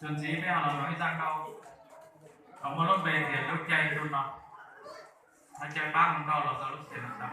Tus ntxiv peb ho los mloog ib zaj nkauj uas muaj lub npe tias Lub Caij Ntuj No. Lub caij pab hu nkauj los txog lub xeem no tau.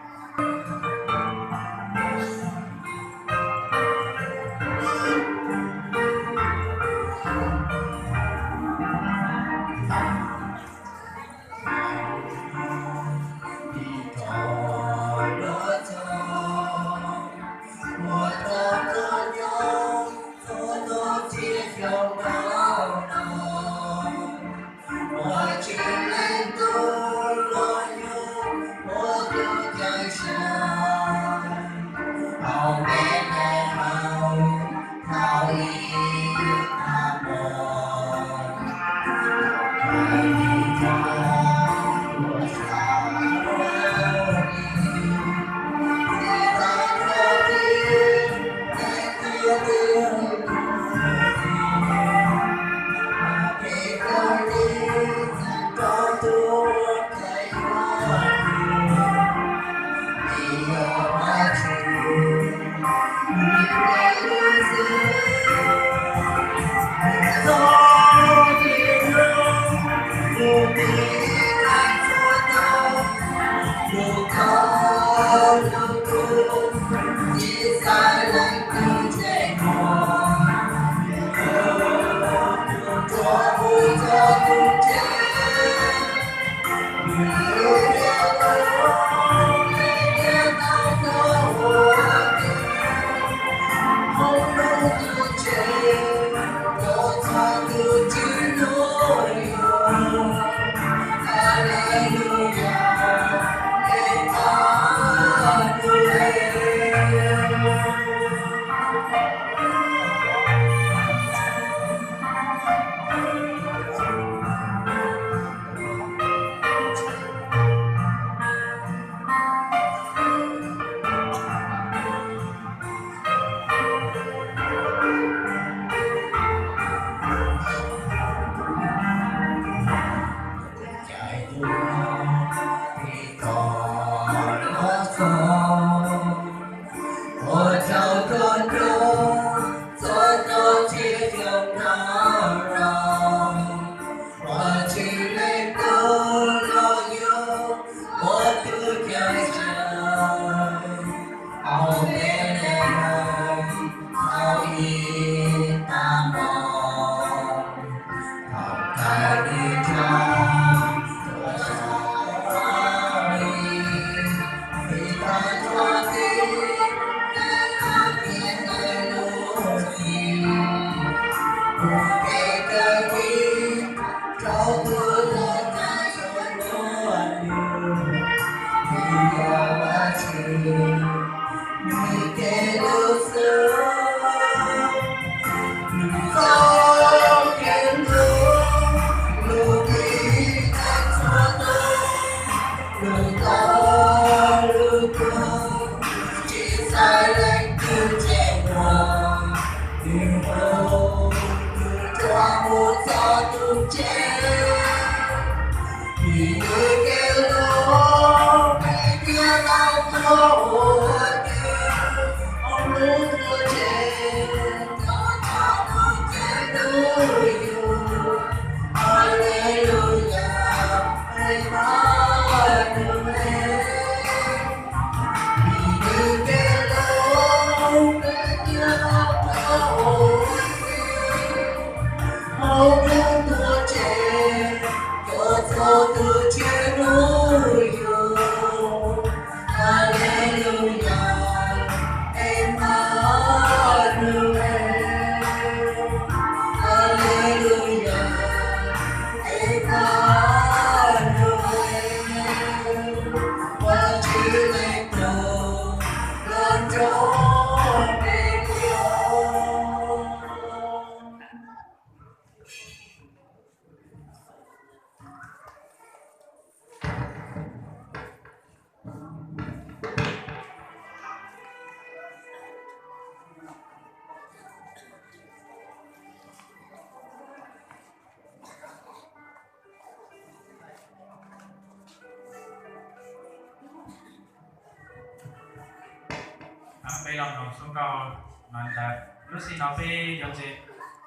Peb los mloog sub nkauj no ntawd, lub sij no peb yuav tsis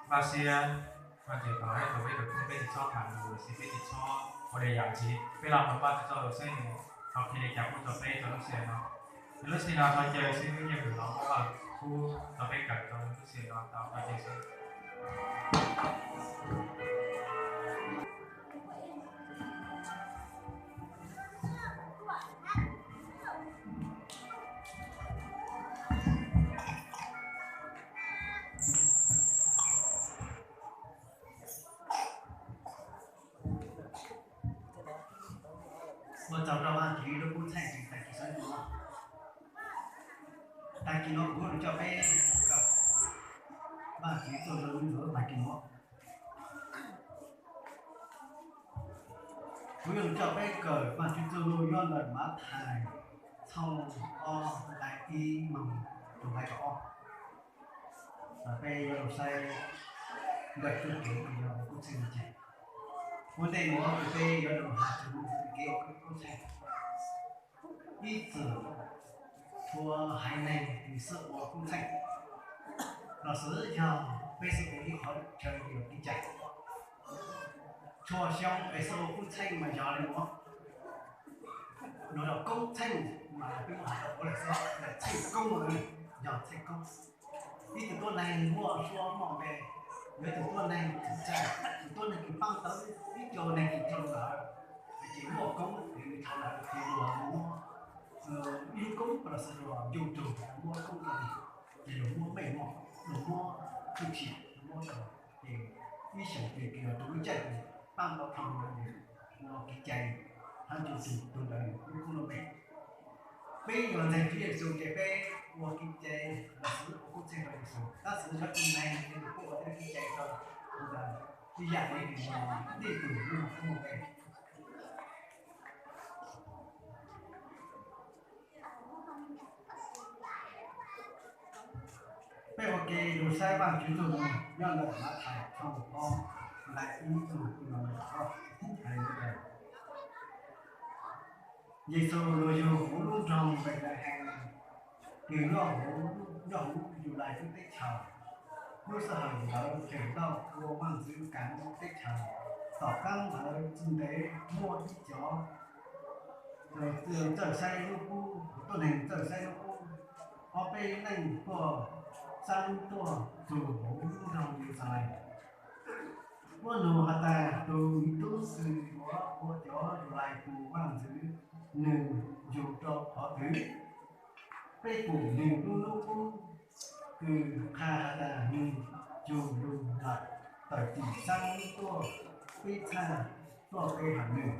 npaj siab. Ces thov ib tug peb tus kheej peb tsis txhob tham lus los sis peb tsis txhob ua li yam tsis, peb los mus npaj txog lus xwb, nws tau qhia li cas kuj txog peb txog lub sij hawm no. Ces lub sij hawm no thov caw xib hwb Nyiaj Kwm los muab lub kub rau peb kawm rau lub sij hawm no tau ua ke xwb. Ua tsaug rau Vaj Tswv lub kub txheej tag kis sawv ntxov no. Tag kis no kuv yuav coj peb kawm Vaj Tswv txuj lug ntxuav tag kis no. Kuv yuav coj peb kawm Vaj Tswv txuj lug nyob ntawm Mathais tshooj ob nqai ib moog rau nqai kaum ob. Peb yuav lug saib ntawm txuj kev yog ua kub txheej no ces, ua ntej nuav peb yuav lug has txug kev ua kub txheej. Ib txwm txhua haiv neeg nws xub ua kub txheej, los xwb yog peb xub ua ib qhov chaw yog kev cai. Txhua xyoo peb xub ua kub txheej mas yog li nuav, nuav yog koob txheej mas peb muab has rau ua lawm xwb, txheej koob, yog txheej koob. Ib tug tuab neeg muaj suab muaj npe, yog ib tug tuab neeg txawj, tus tuab neeg kws paab tau ib co neeg kws dhau lawm, ces muaj koob ces dhau lawm ces luag muab ib lub koob los sis luag ncu rug muab koob rau, ces luag muab mej mom, luag muab txuj ci, luag muab rau, ces ib xyoos ces kws yog tus lub caij kws paab tau dhau lawm ces ua kev cai hab ncu rug tug ntawd lub koob lub npe. Peb yuav ntseeg Tswv Yexus ces peb ua kev cai los xwb ua kub txheej rau Yexus, tab sis cov tib neeg ces nws kuj ua tej kev cai rau ntawd ib yam li nws yog ib tug lub koob lub npe. Peb ua ke lug saib Vaajtswv txuj lug nyob ntawm Mathais tshooj ob nqai ib txug rau nqai kaum ob. Yexus lug yug huv lub nroog Npelehees, kws nyob huv, nyob huv Yudais teb chaws. Lub sij hawm ntawd Herodes ua vaaj ntxwv kav teb chaws. Tom qaab ntawd txuj ntev muaj ib cov txawj saib lub kub, tuab neeg txawj saib lub kub, ob peb leej tuaj, sab hnub tuaj txug huv lub nroog Yeluxalees. Puab nug has tas, tus miv tub kws yuav ua cov Yudais tus vaaj ntxwv, nws yug rau qhov twg? Peb pum nws lub lub kub kws qha has tas nws yug lug lawm tawm tim sab hnub tuaj, peb txhaj tuaj pe hawm nws.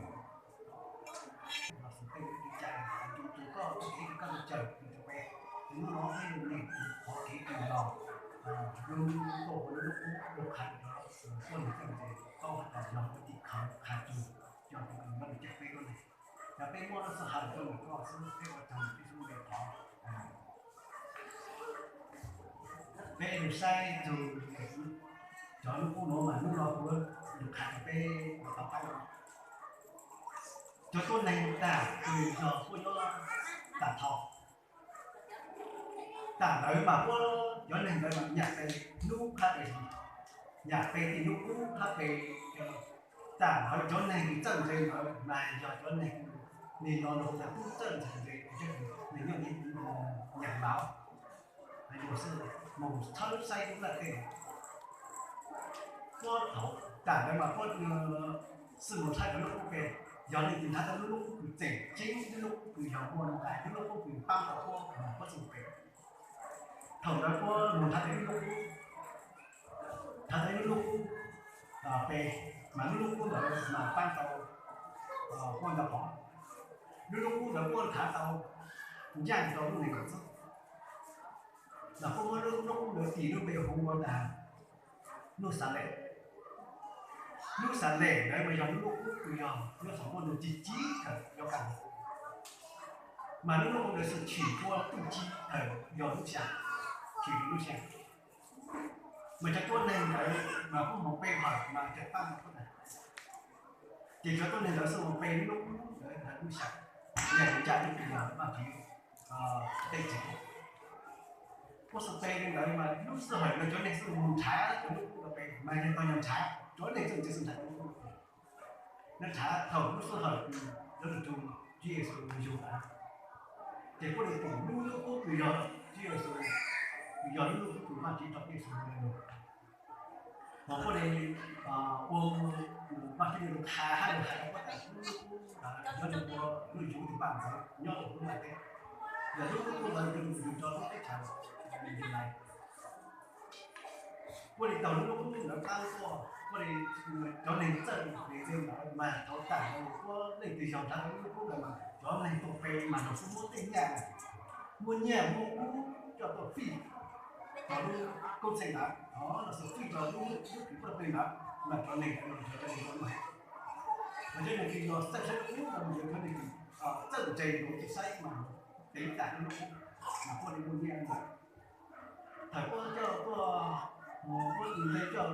Los xwb tej kev cai, tus koj ua kev koj lug cawm nws rau peb, ces hnub no peb lug nyeem qhov kev kws los lub tuaj ua lub lub kub lug qha rau puab nug txawj ntse, paub has tas yog ua tim khawv qha rua, yog tus kws yuav lug cawm peb tuab neeg. Yog peb muab lub sij hawm rau ntawm koj xwb, peb ua tsaug peb xub npe thov. Peb lug saib txug cov lub kub nuav mas hnub no kuv lug qha rau peb ua tau paub. Cov tuab neeg tag kws yog puab nyob tag nrho, tag ntawd mas puab cov neeg ntawd mas nyam pe lub hab pe, nyam pe tim lub kub hab pe. Tag ntawd cov neeg kws txawj ntse ntawd mas yog cov neeg kws nws los lug tas tub txawj ntse ntse, nws nyob nws nyam lav, moog tshawb saib lub laj teb. Puab thaum tag ntawd mas puab xwb moog tshawb cov lub kub pe, yog leej twg nrhav tau lub lub kub kws tseem ceeb, lub lub kub kws yog muaj nqai, lub lub kub kws paab tau puab, puab xwb moog pe. Thaum ntawd puab moog nrhav tau lub lub kub, nrhav tau lub lub kub pe, mas lub lub kub ntawd mas paab tau puab ntau qhov. Lub lub kub ntawd puab nrhav tau ncaaj rau lub neej kaum txub. Mas puab muab lub lub kub ntawd tis lub npe hu ua tas Nuj Xas Les. Nuj Xas Les ntawd mas yog lub lub kub kws yog nyob saum muaj nug ci ci thaum yuav kaaj, mas lub lub kub ntawd xwb chim puab tub ci thaum yog lub xyaa, chim lub xyaa. Mas cov tuab neeg ntawd mas puab moog pe hawm mas cov paab puab tas, ces cov tuab neeg ntawd xwb moog pe lub lub kub ntawd ntawd lub xyaa, yog ncaaj lub kws yog Vaajtswv teb tsi. Puab xwb pe li ntawd mas lub sij hawm ntawd cov neeg xwb moog nrhav cov lub kub ntawd pe mas yog tau yog nrhav. Cov neeg txawj ntse xwb ntag, nws thaum lub sij hawm lawv tus Tswv Yexus yug ntawd, ces puab li pum lub lub qub kws yog Tswv Yexus, yog lub lub qub kws Vaajtswv tau Yexus ua, puab li ua Vaajtswv li lug has hab lug has rua puab tas lub lub qub ntawd yog nws ua lub yuv tug vaaj ntxwv nyob rua huv ntiaj teb, yog lub lub qub ntawd yog nws yug rua lub teb chaws Yixalayees. Puab li taug lub lub qub ntawd qab tuaj, puab li cov neeg txawj ntse ntawd mas thaum tag puab leej twg yog nrhav lub lub qub ntawd mas cov neeg tuaj pe mas nrog puab muab tej nyaj, muab nyaj muab kub coj tuaj fij rua lub koob txheej ntawd, los sis fij rua lub lub kws puab pe ntawd mas cov neeg ntawd mas yog cov neeg, mas cov neeg kws yog txawj saib lub qub ntawd mas yog cov neeg kws txawj ntse ntawd ces saib mas tev tas lub lub qub, mas puab li muab nyaj ntawd. Thaum puab coj tuaj, puab tus ntse coj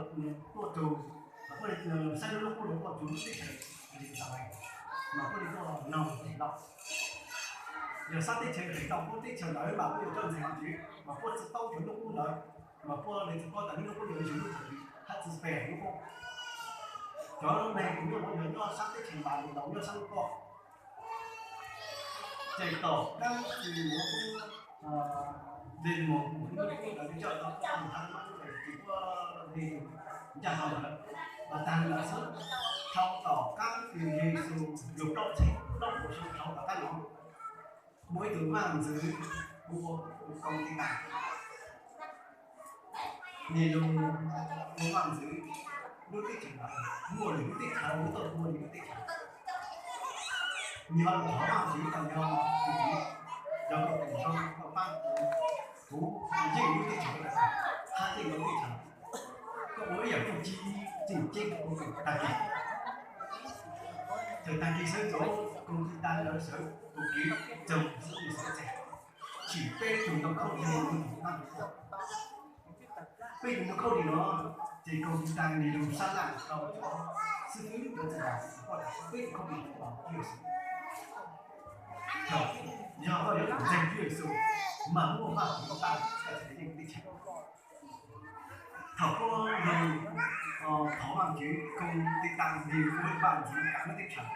tuaj txug, puab li saib lub lub qub ntawd tuaj txug lub teb chaws Yixalayees, mas puab li tuaj noog Heev Lauj. Yog sab teb chaws Heev Lauj puab teb chaws ntawd mas puab yog cov ntseeg Vaajtswv mas puab tsi paub cov lub qub ntawd, mas puab li tsi paub tas lub lub qub ntawd yog lub qub hab tsi pe lub qub. Cov neeg kws nyob nuav yog nyob sab teb chaws Npaliloos nyob sab lub toj. Ces tom qaab kws yuav muab Demoos mus lub qub ntawd coj tau puab mus hab lub qub ntawd ces puab li ncaaj tau ntawd. Mas tag ntawd xwb, thaum tom qaab kws Yexus yug plaub txheeb plaub puas xyoo thaum tom qaab no, muaj ib tug vaaj ntxwv hu ua Kaus Tis Taas, nws lug ua vaaj ntxwv lub teb chaws ntawd, muaj lwm lub teb chaws, lub toj muaj lwm lub teb chaws. Nws ho lug thov Vaajtswv tas yog, yog koj pum zoo koj paab kuv yeej lub teb chaws, hab yeej lub teb chaws, koj ua ib yaam txuj ci tseem ceeb rua kuv tag kis. Thaum tag kis sawv ntxov Kaus Tis Taas lawv sawv tus kev txoos xwb nws sawv tsees, tsim peb tug ntoo khauj yog lub tug paab lug tuaj. Peb tug ntoo khauj li no, ces Kaus Tis Taas nws lug sab laj rau cov xib fwb cov txwj laug, peb tug khauj li no los Yexus. Yog koj yuav ntseeg Yexus, mas muaj Vaajtswv paab koj txhad yeej teb chaws. Thaum puab lug thov Vaajtswv, Kaus Tis Taas nws ua ib vaaj ntxwv kav lub teb chaws,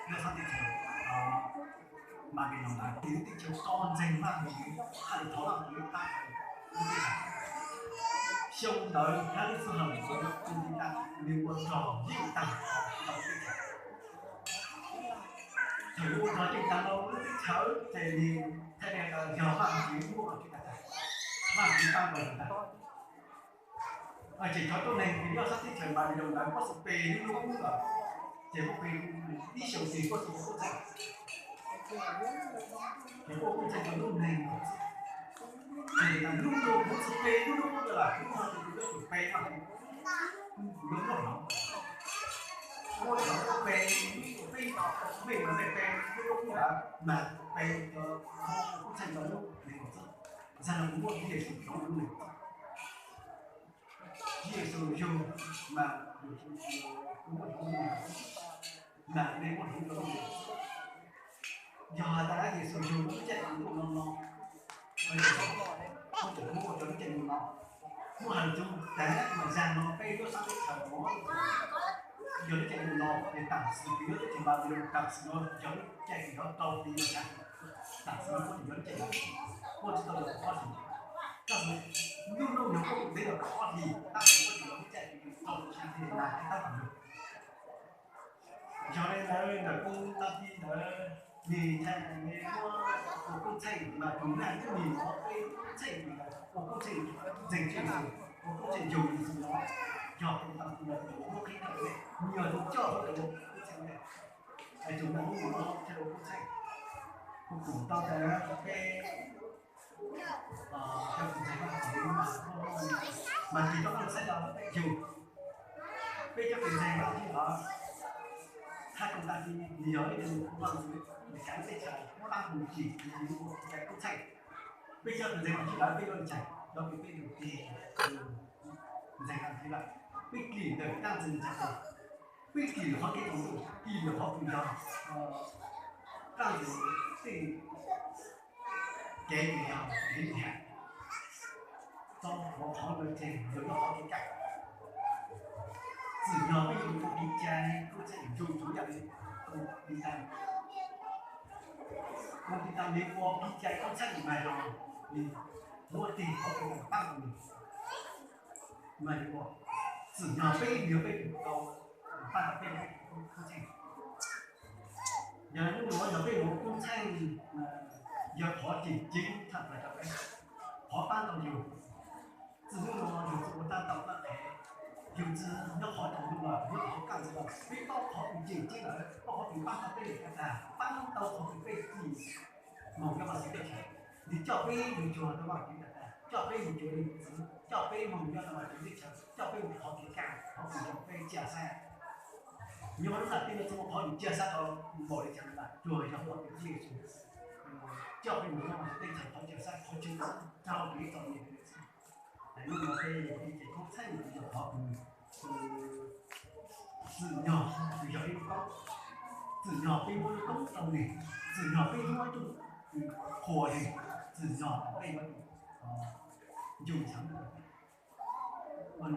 nyob sab teb chaws Npaliloos ntawd, nws lub teb chaws tau ntseeg Vaajtswv hab lug thov Vaajtswv paab lub teb chaws. Xyoo ntawd hab lub sij hawm ntawd Kaus Tis Taas nws ua rog yeej taag rau lub teb chaws. Thaum nws ua rog yeej taag rau lub teb chaws ces nws txhais tau tas yog Vaajtswv muab Vaajtswv tag tag, Vaajtswv paab rau tag. Ces cov tuab neeg kws nyob sab teb chaws Npaliloos ntawd puab xub pe lub lub qub lawm, ces puab pe ib xyoos ces puab xub ua koob txeeg, ces puab ua koob txeeg rau lub neeg lawm. Ces lub lub kuv xub pe lub lub qub lawm, lub no ces kuv yuav tsum pe mas, kuv yuav muab hloov, muab hloov pe, peb, peb mas peb pe lub lub qub lawm mas pe, ua koob txeeg rau lub neeg lawm xwb. Zaaj no kuv muab Yexus hloov lub neeg. Yexus yug mas, kuv muab hloov lub neeg, mas nej muab hloov rau lub neeg. Yog has tas Yexus yug lub caij ntuj no no, puab tseem muab ua rau lub caij ntuj no. Muab has lug tas mas zaaj no peb nyob sab teb chaws no, yog lub caij ntuj no, yog taam sim kws nyob teb chaws Npaliloos taam sim no yog lub caij kws yuav rau hli no, taam sim no puab tseem yog lub caij ntuj, puab tsi tau yog kaum ob hlis. Tab sis lub ntuj yog puab ua ntej yog kaum ob hlis, tab sis puab tseem yog lub caij kws rau hli xya hli na tab tom yug. Yog le ntawd ntawm Kaus Tis Taas ntawd, nws txhais tau muab ua koob txeeg mas tug naj tub nug ua peb koob txeeg, ua koob txeeg ntseeg Tswv Yexus, ua koob txeeg yug Yexus no, yog Kaus Tis Taas tus ntawd tus muab qhib rau nej, nws yog tus coj rau ua koob txeeg nej. Es tug naj tub nug no thiaj ua koob txeeg. Kuv pum tau tas peb cov kws ntseeg Vaajtswv mas tig rov qab saib los yug, peb cov kws ntseeg Vaajtswv lawm, hab Kaus Tis Taas nws yog ib tug ua vaaj ntxwv, nws kav lub teb chaws, pab nws tsim nws ua koob txeeg. Peb cov kws ntseeg Vaajtswv lawm peb yuav ua le caag, cov kws peb lug tig ntseeg Vaajtswv lawm, peb kis ntawm dlaab Ntxwg Nyoog txhais tes, peb kis lawm qhov kev txhaum ntuj, kis lawm qhov kws yog dlaab Ntxwg Nyoog tej kev kws yog kev lim hiam, txog qhov ntawd ces yog qhov kev cai. Txwm nyog peb yuav ua kev cai, koob txheej zoo tsuav yam li, li tas, ua li tas li ua kev cai koob txheej mas los li, muaj tig qhov twg pab tau nws, mas li ua, txwm nyog peb yuav peb tus tau pab tau peb koob txheej. Yog hnub no yog peb mus ua koob txheej, yog qhov tseem ceeb tshaj plaws rau peb, qhov pab tau yus. Txij hnub no yus tsis ua tab tau tab qhev, yus tsis nyob qhov tau lub los nyob qhov kaj ntxwv los, peb paub qhov twg tseem ceeb lawm, paub qhov twg pab tau peb li tag tag, pab tau qhov twg peb tsis moog nyob Vajtswv teb chaws, nws coj peb mus cuag rau Vajtswv tag tag, coj peb mus cuag nws txiv, coj peb moog nyob rau Vajtswv teb chaws, coj peb mus qhov kev kaj, qhov twg rau peb cia sab. Nyob lub ntiaj teb no tsis muaj qhov yus cia sab tau npaum li cas lawm, tsuas yog qhov twg Tswv Yexus coj peb mus nyob Vajtswv teb chaws, qhov cia sab, qhov chaw txawv rau kev txom nyem. Hnub no peb yuav ua kev cai koob txheej yog qhov twg? Txwm nyog yog ib lub koob, txwm nyog peb muab lub koob rau nws, txwm nyog peb muab ib tug qhua nws, txwm nyog peb muab ib tug ncu ntxhov